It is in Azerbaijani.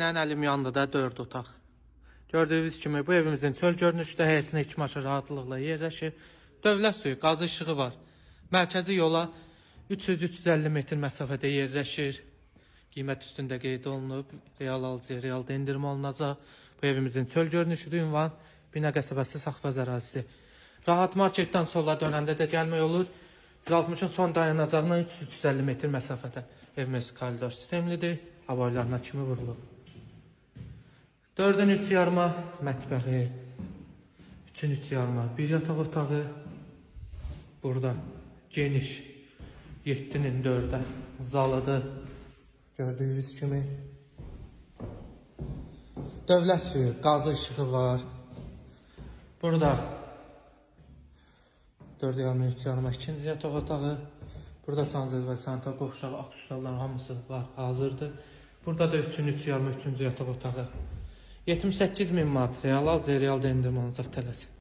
Mən əlim yandı da 4 otaq. Gördüyünüz kimi bu evimizin çöl görünüşdə həyətinə 2 maşın rahatlıqla yerləşir. Dövlət suyu, qazı işığı var. Mərkəzi yola 300-350 metr məsafədə yerləşir. Qiymət üstündə qeyd olunub. Real alıcıya realda endirim olunacaq. Bu evimizin çöl görünüşüdür. Ünvan Binə qəsəbəsi Saxvaz ərazisi. Rahat marketdən sola dönəndə də gəlmək olur. 160-ın son dayanacağından 300-350 metr məsafədə. Evimiz koridor sistemlidir. Havalarına kimi vurulub. 4-ün 3 yarıma mətbəxi, 3-ün 3 yarıma bir yataq otağı. Burada geniş 7-nin 4-ə zalıdır. Gördüyünüz kimi. Dövlət suyu, qazı işığı var. Burada 4 yarıma 3 yarıma ikinci yataq otağı. Burada sanzel və sanitar qovşağı, aksesuarların hamısı var, hazırdır. Burada da 3-ün 3 yarıma üçüncü yataq otağı. 78 min manat real al, real da endirim olacaq tələsi.